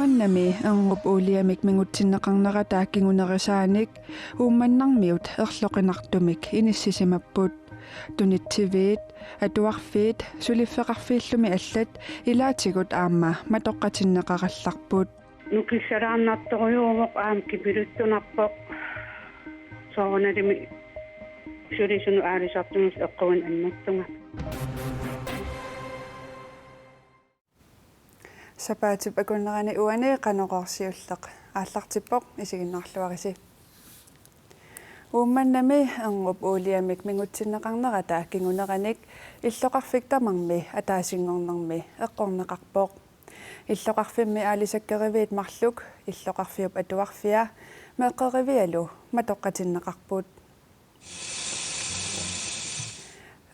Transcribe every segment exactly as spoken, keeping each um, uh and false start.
Uummannami erngup uuliamik mingutsinneqarnerata kingunerisaanik Uummannarmiut erloqinartumik inissisimapput. Tunitsiviit, atuarfiit suliffeqarfiillumi allat ilaatigut aamma matoqqatinneqarallarput. Nukissalaarnartorujuuvoq aamma kipiluttunarpoq. Soorunalimi sulisunut aalisartunut eqquin annertunga. Sapaatip akunnerani uani Qanorooq siulleq aallartippoq, isiginnaarluarisi. Uummannami erngup uuliamik mingutsinneqarnerata kinguneranik illoqarfik tamarmi ataasinngornermi eqqorneqarpoq. Illoqarfimmi aalisakkeriviit marluk illoqarfiup atuarfia meeqqerivialu matoqqatinneqarput.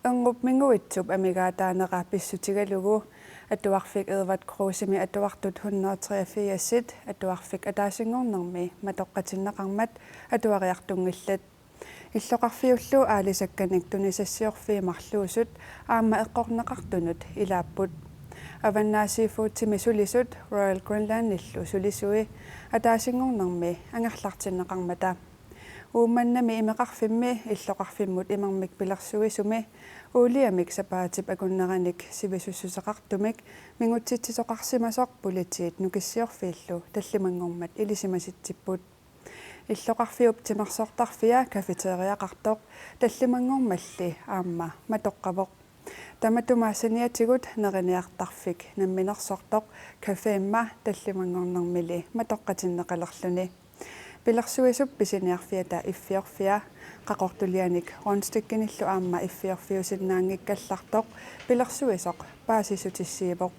Erngup minguitsup amigaataanera pissutigalugu atuarfik Edvard Krusemi atuartut hundrede treogfirsit atuarfik ataasinngornermi matoqqatinneqarmat atuariartunngillat. Illoqarfiullu aalisakkanik tunisassiorfii marluusut aamma eqqorneqartunut ilaapput. Avannaat Seafoodimi sulisut Royal Greenlandillu sulisui ataasinngornermi angerlartinneqarmata. Uummannami imeqarfimmi illoqarfimmut imermik pilersuisumi uuliamik sapaatip akunneranik sivisussuseqartumik mingutsitsisoqarsimasoq politiit Nukissiorfiillu tallimanngormat ilisimasitsipput. Illoqarfiup timersortarfia cafeteriaqartoq tallimanngormalli aamma matoqqavoq. Tamatuma saniatigut neriniartarfik namminersortoq Cafémma tallimanngornermili matoqqatinneqalerluni. Pilersuisup pisiniarfiata Iffiorfia, Qaqortulianik Rundstykkenillu aamma iffiorfiusinnaanngikkallartoq pilersuisoq paasissutissiivoq.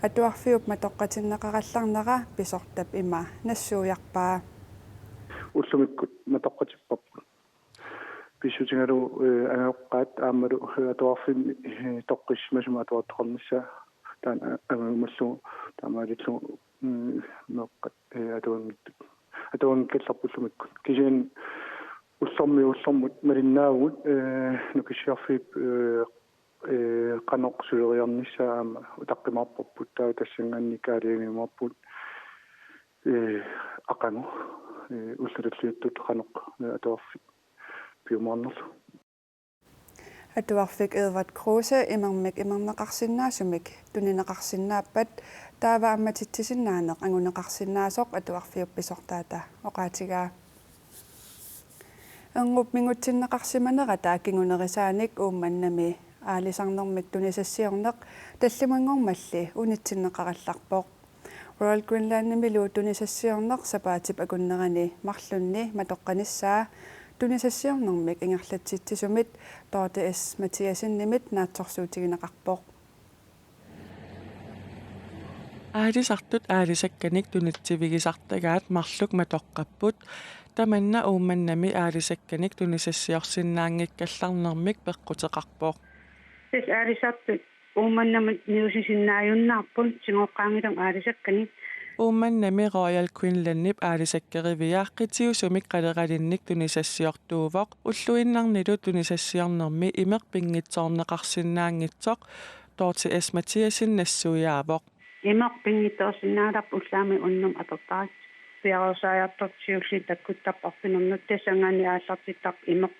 Atuarfiup matoqqatinneqarallarnera pisortap ima nassuiarpaa. Ullumikkut matoqqatipparput. Pissutigalugu, eh, angajoqqaat aammalu, eh, atuarfimmi, eh, toqqissisimasumik atuartoqarnissaa taanna angajumallugu taamaalillugu, mm, meeqqat, eh, atuanngitsut. Atuanngikkallarput ullumikkut. Kisianni ullormiit ullormut malinnaavugut, eh, Nukissiorfiup, eh, eh, qanoq suleriarnissaa aamma utaqqimaarparput, taava tassanngaanniit kaaliagiumaarpugut, eh, aqagu, eh, ullut tulliuttut qanoq, eh, atuarfik piumaarnerlugu. Atuarfik Edvard Kruse imermik imerneqarsinnaasumik tunineqarsinnaappat taava ammatitsisinnaaneq anguneqarsinnaasoq atuarfiup pisortaata oqaatigaa. Erngup mingutsinneqarsimanerata kingunerisaanik Uummannami aalisarnermik tunisassiorneq tallimanngormalli unitsinneqarallarpoq. Royal Greenlandimilu tunisassiorneq sapaatip akunnerani marlunni matoqqanissaa tunisassiornermik ingerlatsitsisumit Dorthe S. Mathiassenimit naatsorsuutigineqarpoq. Aalisartut aalisakkanik tunitsivigisartagaat marluk matoqqapput, tamanna Uummannami aalisakkanik tunisassiorsinnaanngikkallarnermik peqquteqarpoq. Tassa aalisartut Uummannamut niusisinnaajunnaarput, tigoqqaanngilaq aalisakkanik. Uummannami Royal Greenlandip aalisakkeriviaq qitiusumik qaleralinnik tunisassiortuuvoq, ulluinnarnilu tunisassiornermi imeq pinngitsoorneqarsinnaanngitsoq Dorthe S. Mathiassen nassuiaavoq. Imeq pinngitsoorsinnaagaluarpoq, ullaami unnuk atortaratta. Piareersaajartortut siulliit takkuttarput arfineq-marlunut, tassanngaanniit aallartittarpoq imeq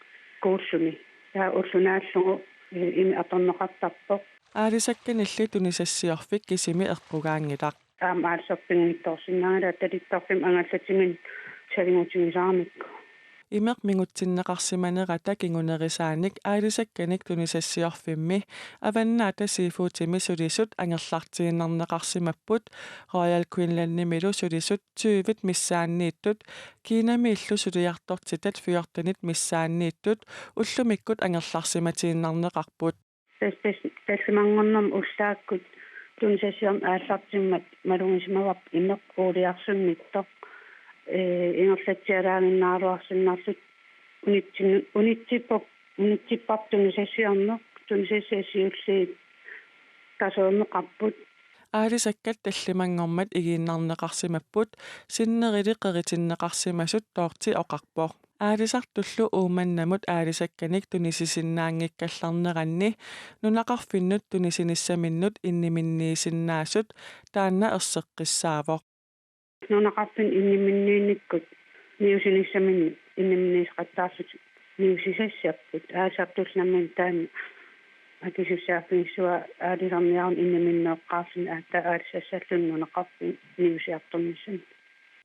kuulluni. Taava ulloq naallugu, eh, imeq atorneqartarpoq. Aalisakkanilli tunisassiorfik kisimi eqqugaanngilaq. Aamma aalisartut pinngitsoorsinnaagaluarput talittarfimmi angallatigit saligutigisaramikku. Imeq mingutsinneqarsimanerata kingunerisaanik aalisakkanik tunisassiorfimmi Avannaata Seafoodimi sulisut angerlartiinnarneqarsimapput, Royal Greenlandimilu sulisut tyvit missaanniittut, Kinamiillu suliartortitat fjortenit missaanniittut ullumikkut angerlarsimatiinnarneqarput. Tassa, tassa tallimanngornermi ullaakkut tunisassiorneq aallartimmat malugisimavarput imeq uuliarsunnittoq, ee, ingerlatsialaaginnaraluarsinnarlutik unitsin-, unitsippoq, unitsipparput tunisassiorneq, tunisassiat siulliit kasoorneqarput. Aalisakkat tallimanngormat igiinnarneqarsimapput, sinnerili qeritinneqarsimasut, Dorthe oqarpoq. Aalisartullu Uummannamut aalisakkanik tunisisinnaanngikkallarneranni nunaqarfinnut tunisinissaminnut inniminniisinnaasut taanna erseqqissaavoq. Nunaqarfinni inniminniinnikkut niusinissaminnik inniminniisaqattaarlutik niusisassapput, aalisartullu nammineq taanna akisussaaffigissavaa aalisarniaruni inniminneeqqaarluni aatsaat aalisassalluni nunaqarfinni niusiartornissamut.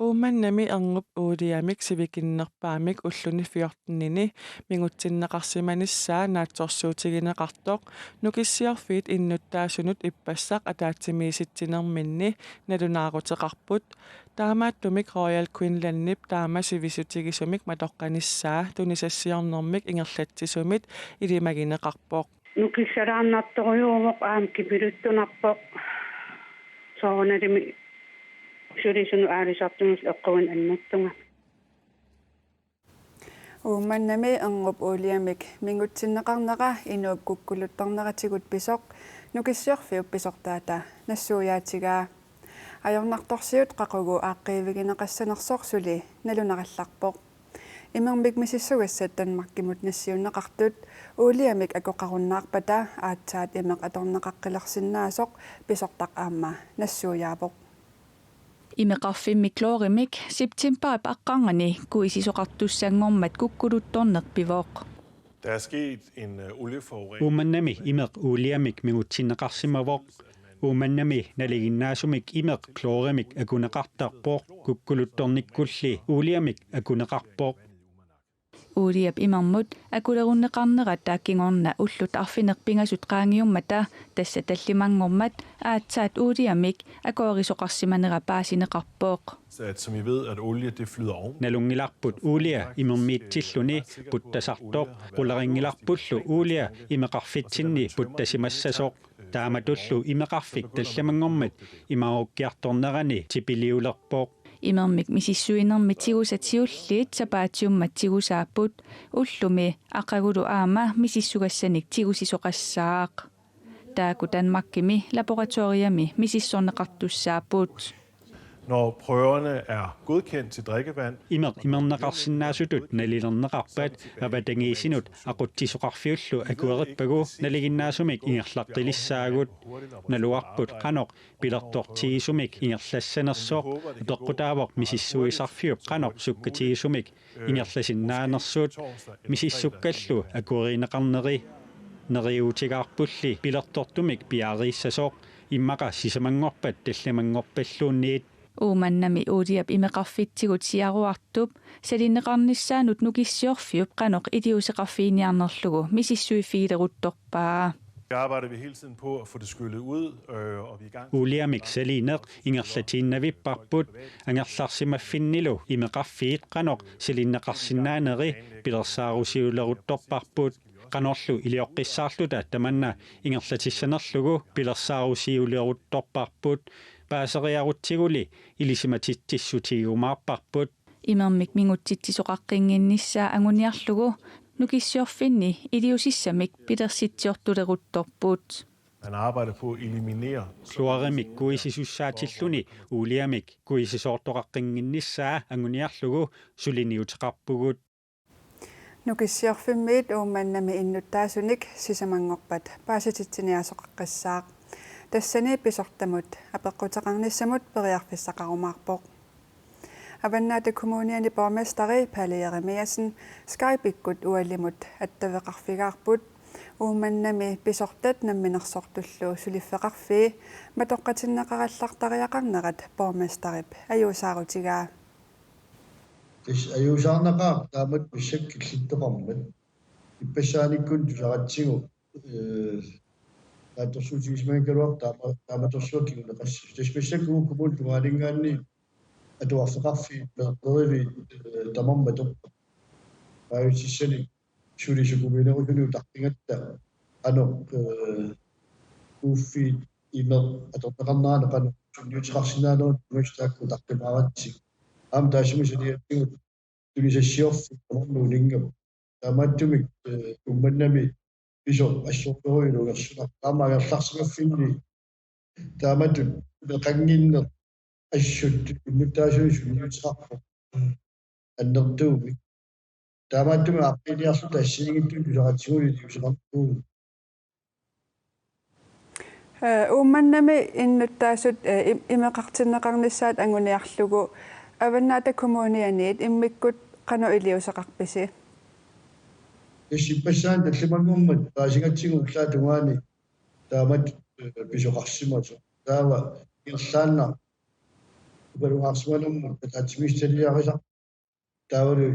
Uummannami erngup uuliamik sivikinnerpaamik ulluni fjortenini mingutsinneqarsimanissaa naatsorsuutigineqartoq Nukissiorfiit innuttaasunut ippassaq ataatsimiisitsinerminni nalunaaruteqarput. Taamaattumik Royal Greenlandip taama sivisutigisumik matoqqanissaa tunisassiornermik ingerlatsisumit ilimagineqarpoq. Nukissalaarnartorujuuvoq, aamma kipiluttunarpoq. Soorunalimi sulisunut aalisartunullu eqquani annertungami. Uummannami erngup uuliamik mingutsinneqarnera inuup kukkuluttorneratigut pisoq Nukissiorfiup pisortaata nassuiaatigaa. Ajornartorsiut qaqugu aaqqiivigineqassanersoq suli nalunarallarpoq. Imermik misissugassat Danmarkimut nassiunneqartut uuliamik akoqarunnaarpata aatsaat imeq atorneqaqqilersinnaasoq pisortaq aamma nassuiaavoq. Imeqarfimmi klorimik septembarip aqqarnganni kuisisoqartussanngormat kukkuluttorneq pivoq. Der er sket en øh, olieforurening. Uummannami imeq uuliamik mingutsinneqarsimavoq. Uummannami nalinginnaasumik imeq klorimik akuneqartarpoq, kukkuluttornikkulli uuliamik akuneqarpoq. Uuliap imermut akulerunneqarneratta kingorna ullut arfineq-pingasut qaangiummata tassa tallimanngormat aatsaat uuliamik akuerisoqarsimanera paasineqarpoq. Så at, som I ved, at olie, det flyder oven. Nalunngilarput uulia imermiitsilluni puttasartoq, qularinngilarpullu uulia imeqarfitsinni puttasimassasoq. Taamatullu imeqarfik tallimanngormat imaarukkiartornerani tipiliulerpoq. Imermik misissuinermi tigusat siulliit sapaatiummat tigusaapput, ullumi aqagulu aamma misissugassanik tigusisoqassaaq. Taakku Danmarkimi laboratoriami misissorneqartussaapput. Når prøverne er godkendt til drikkevand, Imeq imerneqarsinnaasutut nalilerneqarpat avatangiisinut aqutsisoqarfiullu akuerippagu nalinginnaasumik ingerlaqqilissaagut. Naluarput qanoq pilertortigisumik ingerlassanersoq, apeqqutaavoq misissuisarfiup qanoq sukkatigisumik ingerlasinnaanersut, misissukkallu akuerineqarneri. Neriuutigaarpulli pilertortumik piareerissasoq, immaqa sisamanngorpat tallimanngorpalluunniit. Uummannami uuliap imeqarfitsigut siaruartup salinneqarnissaanut Nukissiorfiup qanoq iliuuseqarfiginiarnerlugu misissuiffigileruttorpaa. Vi arbejder vi hele tiden på at få det skyllet ud, øh, og vi er i gang. Uuliamik salineq ingerlatiinnavipparput, angerlarsimaffinnilu imeqarfiit qanoq salinneqarsinnaaneri pilersaarusiuleruttorparput. Qanorlu ilioqqissaarluta tamanna ingerlatissanerlugu pilersaarusiuleruttorparput, paaseriarutsiguli ilisimatitsissutigigumaarparput. Imermik mingutsitsisoqaqqinnginnissaa anguniarlugu Nukissiorfinni iliuusissamik pilersitsiortuleruttorput. Man arbejder på at eliminere. Klorimik kuisisussaatilluni uuliamik kuisisoortoqaqqinnginnissaa anguniarlugu suliniuteqarpugut. Nukissiorfimmiit Uummannami innuttaasunik sisamanngorpat paasititsiniaasoqaqqissaaq. Tassani pisortamut apeqquteqarnissamut periarfissaqarumaarpoq. Avannaata Kommuniani borgmesteri Palle Jeremiassen Skype-ikkut ualimut attaveqarfigaarput. Uummannami pisortat namminersortullu suliffeqarfii matoqqatinneqarallartariaqarnerat borgmesterip ajuusaarutigaa. Tassa ajuusaarnaqaaq taamatut massakkut killittoqarmat. Ippassaanikkut tusaratsigu, øh, naatsorsuutigisimagaluartoq taama-, taamatorsuaq kinguneqassasoq. Tassa massakkut kommunip tungaaninngaanniit atuarfeqarfiit meeqqeriviit, øh, tamarmik atoqqaat. Paajutissani suli sukumiinerusunik utaqqigatta qanoq, øh, kuuffiit imeq atorneqarnerani qanoq sunniuteqarsinnaanerat tungaanut taakku utaqqimaaratsigit. Aamma taassuma saniatigut tunisassiorfiit tamarmik uninngapput. Taamaattumik, øh, Uummannami pisoq assorujussuaq iluarsimasoq. Aamma angerlarsimaffinni taamatut imeqannginneq assut innuttaasunik sunniuteqarpoq annertuumik. Taamaattumik aaqqiiniarluta assigiinngitsunik tusaratsiguni iliuuseqarpugut. Eh, Uummannami innuttaasut, eh, im-, imeqartinneqarnissaat anguniarlugu Avannaata Kommunianiit immikkut qanoq iliuuseqarpisi? Issippassaani tallimanngormat paasigatsigu ullaap tungaani taamatut, eh, pisoqarsimasoq. Taava ingerlaannaq oqalugaarsimanermut ataatsimiititaliarisaq taavalu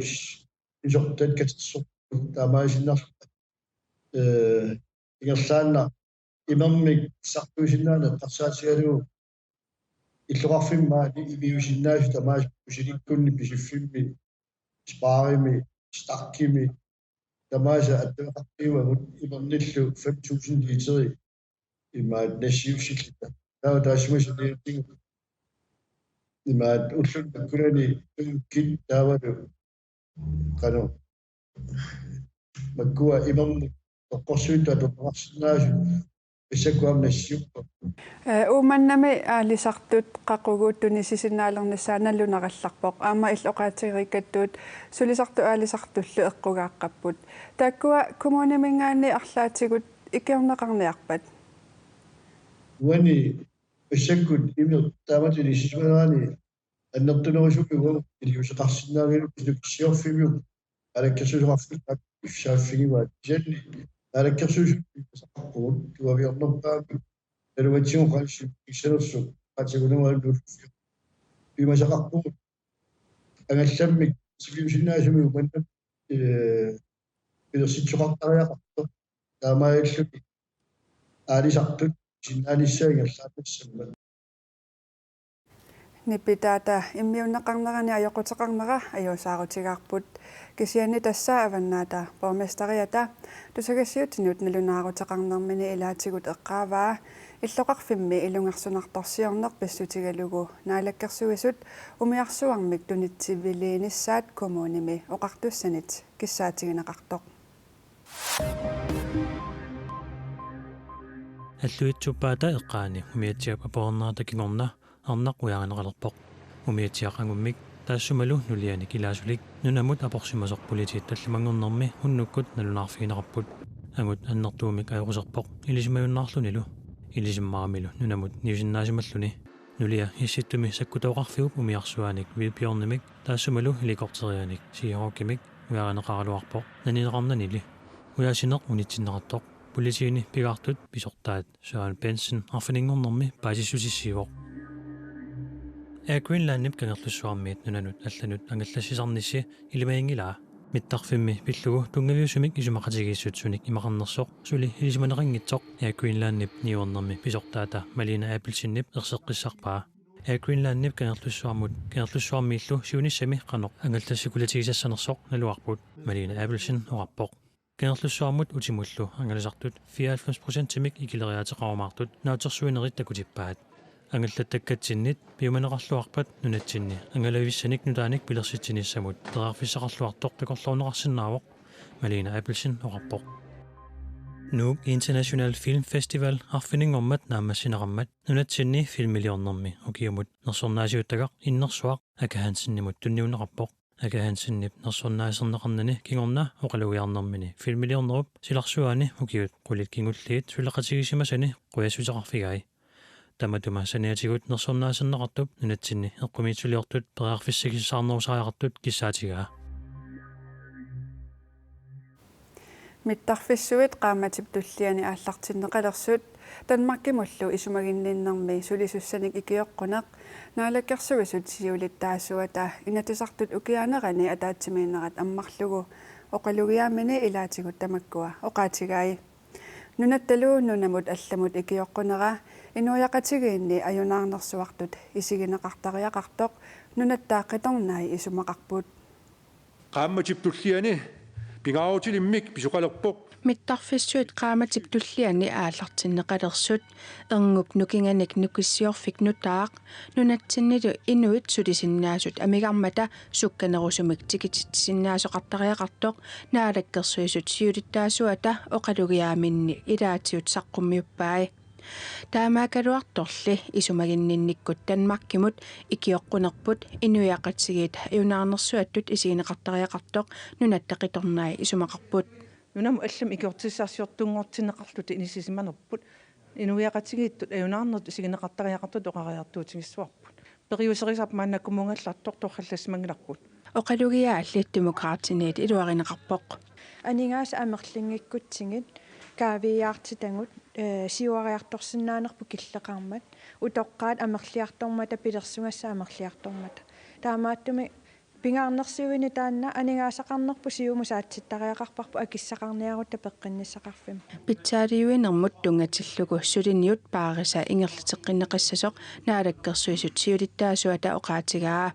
isortat katersorput taamaasiinnarluta, eh, ingerlaannaq imermik pissartuisinnaaneq eqqarsaatigalugu illoqarfimmi maani imiusinnaasut tamaasa Pusilikkunni, Pisiffimmi, Sparimi, Starkimi tamaasa attaveqarfiuagut imernillu fem tusind literi imaat nassiussilluta. Taava taassuma saniatigut imaat ulluni makkunani tuukkit taavalu qanoq makkua imermut toqqorsuit atorneqarsinnaasut massakkut aamma nassiupput. Eh, Uummannami aalisartut qaqugu tunisisinnaalernissaat nalunarallarpoq. Aamma illit oqaatigereerakku sulisartut aalisartullu eqqugaaqqapput. Taakkua kommuniminngaanniit arlaatigut ikiorneqarniarpat? Uani massakkut imeq taamatut inissisimanerani annertunerusumik uagut iliuuseqarsinnaanngilaq, Nukissiorfiup Naalakkersuisoqarfik saaffigivaat. Kisianni Naalakkersuisut piumasaqarpugut tuaviornerpaamik nalugatsigu qanillisut pissanersoq qaatigut nuannuullugu piumasaqarpugut angallammik siviusinnaasumik Uummannap, eh, pilersitsoqartariaqartoq taamaalilluni aalisartut sinnaanissaat ingerlaannassammat. Nipitaata immiunneqarnerani ajoquteqarnera ajuusaarutigaarput. Kisianni tassa Avannaata borgmesteriata tusagassiuutinut nalunaaruteqarnermini ilaatigut eqqaavaa illoqarfimmi ilungersunartorsiorneq pissutigalugu Naalakkersuisut umiarsuarmik tunitsiviliinissaat kommunimi oqartussanit kissaatigineqartoq. Alluitsuppaata eqqaani umiatsiap apoornerata kingorna arnaq ujaarineqalerpoq. Umiatsiaq angummik taassumalu nulianik ilaasulik nunamut aporsimasoq politiit tallimanngornermi unnukkut nalunaarfigineqarput. Angut annertuumik ajoquserpoq ilisimajunnaarlunilu. Ilisimmaramilu nunamut niusinnaasimalluni. Nulia Issittumi sakkutooqarfiup umiarsuaanik Hvidbjørnimik taassumalu helikopterianik Seahawkimik ujaarineqaraluarpoq nanineqarnanili. Ujaasineq unitsinneqartoq politiini pigaartut pisortaat Søren Bentsen arfininngornermi paasissutissiivoq. Air Greenlandip Kangerlussuarmiit nunanut allanut angallassisarnissi ilimaginngilaa. Mittarfimmi pillugu tunngaviusumik isumaqatigiissut sunik imaqarnersoq suli ilisimaneqanngitsoq Air Greenlandip niuernermi pisortaata Malene Abelsenip erseqqissarpaa. Air Greenlandip Kangerlussuarmut Kangerlussuarmiillu siunissami qanoq angallassikulatigisassanersoq naluarput, Malene Abelsen oqarpoq. Kangerlussuarmut utimullu angalasartut fireoghalvfems procentimik ikileriaateqarumaartut nautsersuinerit takutippaat. Angallattakkatsinnik piumaneqarluarpat nunatsinni angalavissanik nutaanik pilersitsinissamut periarfissaqarluartoq takorloorneqarsinnaavoq, Malene Abelsen oqarpoq. Nuuk International Film Festival arfininngormat naammassineqarmat nunatsinni filmiliornermi ukiumut nersornaasiuttagaq innersuaq Aka Hansenimut tunniunneqarpoq. Aka Hansenip nersornaaserneqarnini kingorna oqalugiarnermini filmiliornerup silarsuaani ukiut qulit kingulliit suleqatigisimasani qujassuteqarfigai. Tamatuma saniatigut nersornaaserneqartup nunatsinni eqqumiitsuliortut periarfissagissaarnerusariaqartut kissaatigaa. Mittarfissuit qaammatip tulliani aallartinneqalersut Danmarkimullu isumaginninnermi sulisussanik ikioqquneq Naalakkersuisut siulittaasuata Inatsisartut ukiaanerani ataatsimiinnerat ammarlugu oqalugiaamini ilaatigut tamakkua oqaatigai. Nunattalu nunamut allamut ikioqqunera inuiaqatigiinni ajunaarnersuartut isigineqartariaqartoq Nunatta Qitornai isumaqarput. Qaammatip tulliani pingaarutilimmik pisoqalerpoq. Mittarfissuit qaammatip tulliani aallartinneqalersut erngup nukinganik Nukissiorfik nutaaq nunatsinnilu inuit sulisinnaasut amigarmata sukkanerusumik tikitsitsisinnaasoqartariaqartoq Naalakkersuisut siulittaasuata oqalugiaaminni ilaatigut saqqummiuppai. Taamaakkaluartorli isumaginninnikkut Danmarkimut ikioqqunerput inuiaqatigiit ajunaarnersuattut isigineqartariaqartoq Nunatta Qitornai isumaqarput. Nunamut allamut ikiortissarsiortunngortinneqarluta inissisimanerput Inuiaqatigiittut ajunaarnertut isigineqartariaqartutut oqariartuutigissavarput. Periuserisarput maannakkumuugallartoq torrallassimanngilarput. Oqalugiaalli Demokraatiniit iluarineqarpoq. Aningaasat amerlinngikkutsigit kaaviiaartitagut, ee, siuariartorsinnaanerput killeqarmat, utoqqaat amerliartormata pilersugassat amerliartormata. Taamaattumik pingaarnersiuini taanna aningaasaqarnerput siumut saatsittariaqarparput akissaqarniarutta peqqinnissaqarfimmi. Pitsaaliuinermut tunngatillugu suliniut paarisa ingerlateqqinneqassasoq Naalakkersuisut siulittaasuata oqaatigaa.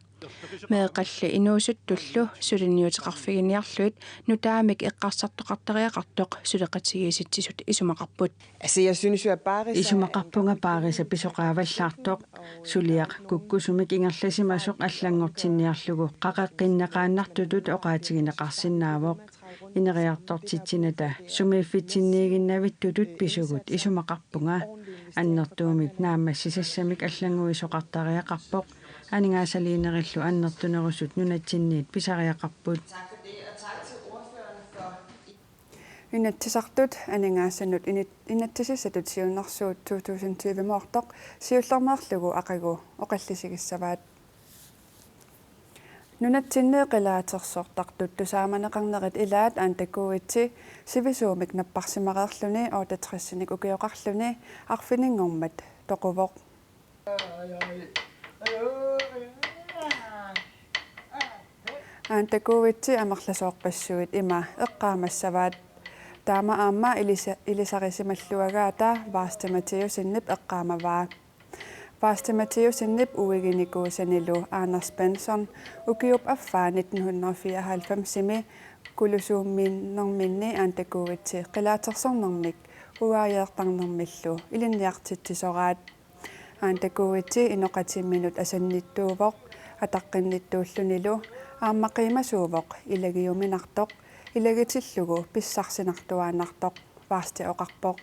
Meeqqalli inuusuttullu suliniuteqarfiginiarlugit nutaamik eqqarsartoqartariaqartoq suleqatigiissitsisut isumaqarput. Altså, jeg synes jo, at Paris er Isumaqarpunga paarisa pisoqaavallaartoq, suliaq kukkusumik ingerlasimasoq allanngortinniarlugu qaqeqqinneqaannartutut oqaatigineqarsinnaavoq. Ineriartortitsinata sumiiffitsinniiginnavittutut pisugut isumaqarpunga. Annertuumik naammassisassamik allannguisoqartariaqarpoq. Aningaasaliinerillu annertunerusut nunatsinniit pisariaqarput. Inatsisartut aningaasanut init-, inatsisissatut siunnersuut to tusind tyve-moortoq siullermeerlugu aqagu oqallisigissavaat. Nunatsinni qilaatersortartut tusaamaneqarnerit ilaat Aanta Kuitsi sivisuumik napparsimareerluni otteogtresinik ukioqarluni arfininngormat toquvoq. Aanta Kuitsi amerlasoorpassuit ima eqqaamassavaat. Taama aamma ilisa-, ilisarisimalluagaata Vasti Mathiassenip eqqaamavaa. Vasti Mathiassenip uiginikuusanilu Anders Benson ukiup affaa nitten hundrede fireoghalvfemsimi Colosseummiinnerminni Aanta Kuitsi qilaatersornermik uaajeertarnermillu ilinniartitsisoraat. Aanta Kuitsi inoqatimminut asannittuuvoq, ataqqinnittuullunilu aamma qiimasuuvoq ilagiuminartoq, ilagitillugu pissarsinartuaannartoq, Vasti oqarpoq.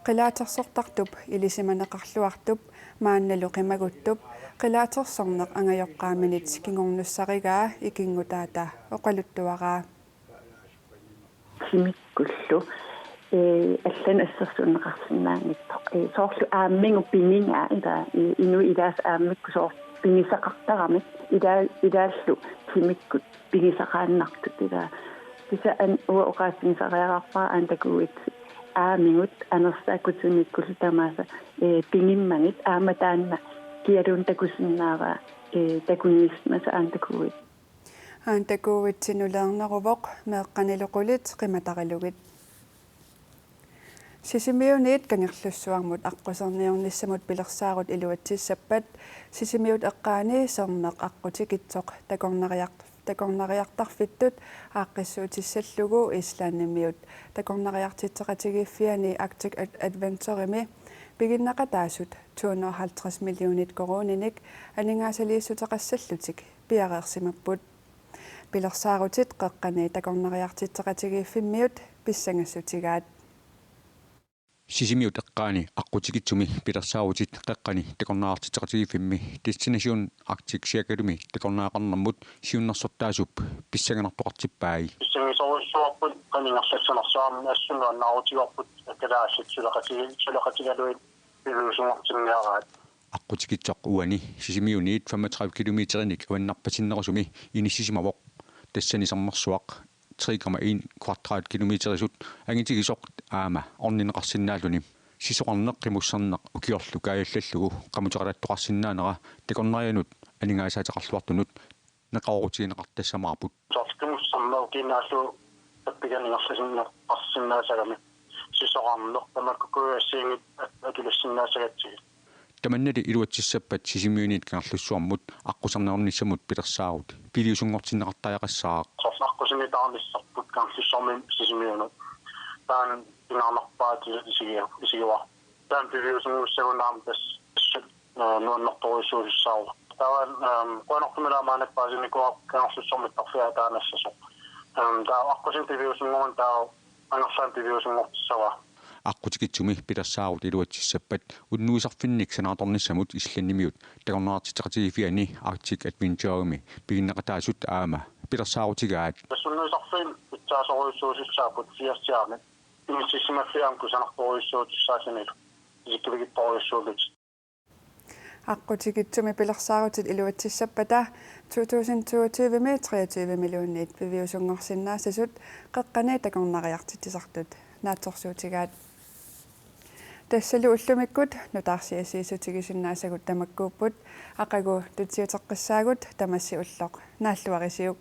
Qilaatersortartup ilisimaneqarluartup maannalu qimaguttup qilaatersorneq angajoqqaaminit kingornussarigaa ikinngutaata oqaluttuaraa. Timikkullu, ee, allanut assersuunneqarsinnaanngitsoq. Ee, soorlu aammigut pigigaa, ila, ee, inuit ilaasa aammigut soorlu pigisaqartaramik, ila, ilaallu timikkut pigisaqaannartut, ila. Kisianni uanga oqaatigisariaqarpara Aanta Kuitsi aammigut anersaakkutimikkullu tamaasa, ee, pigimmagit aamma taanna kialuunniit takusinnaavaa, ee, takunniissimasa Aanta Kuitsi. Aanta Kuitsi nuleerneruvoq meeqqanilu qulit qimatarilugit. Sisimiuniit Kangerlussuarmut aqquserniornissamut pilersaarut iluatsissappat Sisimiut eqqaani sermeq aqqutikitsoq takornariart-, takornariartarfittut aaqqissuutissallugu Islandimiut takornariartitseqatigiiffiani Arctic Ad-, Adventuremi piginneqataasut to hundrede og halvtreds millionit koruuninik aningaasaliissuteqassallutik piareersimapput. Pilersaarutit qeqqani takornariartitseqatigiiffimmiut pissangassutigaat. Sisimiut eqqaani aqqutikitsumi pilersaarutit qeqqani takornariartitseqatigiiffimmi Destination Arctic Circle-imi takornariaqarnermut siunnersortaasup pissanganartoqartippai. Pissangasorujussuuarput qaninngerlassanersuarmi assut nuannaarutigaarput kalaallit suleqatigi-, suleqatigalugit piviusunngortinniaraat. Aqqutikitsoq uani Sisimiuniit femogtredive kilometerinik avannarpasinnerusumi inissisimavoq. Tassani sermersuaq tre komma en kvadratkilometerisut angitigisoq aamma ornineqarsinnaalluni. Sisoqarneq qimusserneq ukiorlu kaajallallugu qamuteqalattoqarsinnaanera takornarianut aningaasaateqarluartunut neqeroorutigineqartassamaarput. Soorlu qimusserneq ukiinnaallu tappikani ingerlasinneqarsinnaasagami. Sisoqarneq tamakku kujassiingit at-, atulissinnaassagatsigit. Tamannali iluatsissappat Sisimiuniit Kangerlussuarmut aqquserniornissamut pilersaarut piviusunngortinneqartariaqassaaq. Soorlu aqqusinitaarnissarput Kangerlussuarmiit Sisimiunut. Taanna pingaarnerpaatut isigiu-, isigiuarput. Taanna piviusunngussagunaarmat tassa assut, ee, nuannertorujussuusussaavoq. Taava, ehm, qujanartumik ilaa maannakkut paasinikuuara Kangerlussuarmi mittarfiit ataanassasoq. Ehm, taava aqqusineq piviusunngormat taava angerlaannaq piviusunngortissavaa. Aqqutikitsumi pilersaarut iluatsissappat unnuisarfinnik sanaartornissamut Islandimiut takornariartitseqatigiiffiani Arctic Adventuremi piginneqataasut aamma pilersaarutigaat. Tassa unnuisarfiit pitsaasorujussuusussaapput fiassiaamik. Inissisimaffia aamma kusanartorujussuutussaasunilu. isikkivigippassuullutik. Aqqutikitsumik pilersaarutit iluatsissappata to tusind toogtyve-mi treogtyve millionit piviusunngorsinnaasasut qeqqani takornariartitsisartut naatsorsuutigaat. Tassalu ullumikkut nutaarsiassiissutigisinnaasagut tamakkuupput, aqagu tutsiuteqqissaagut tamassi ulloq naalluarisiuk.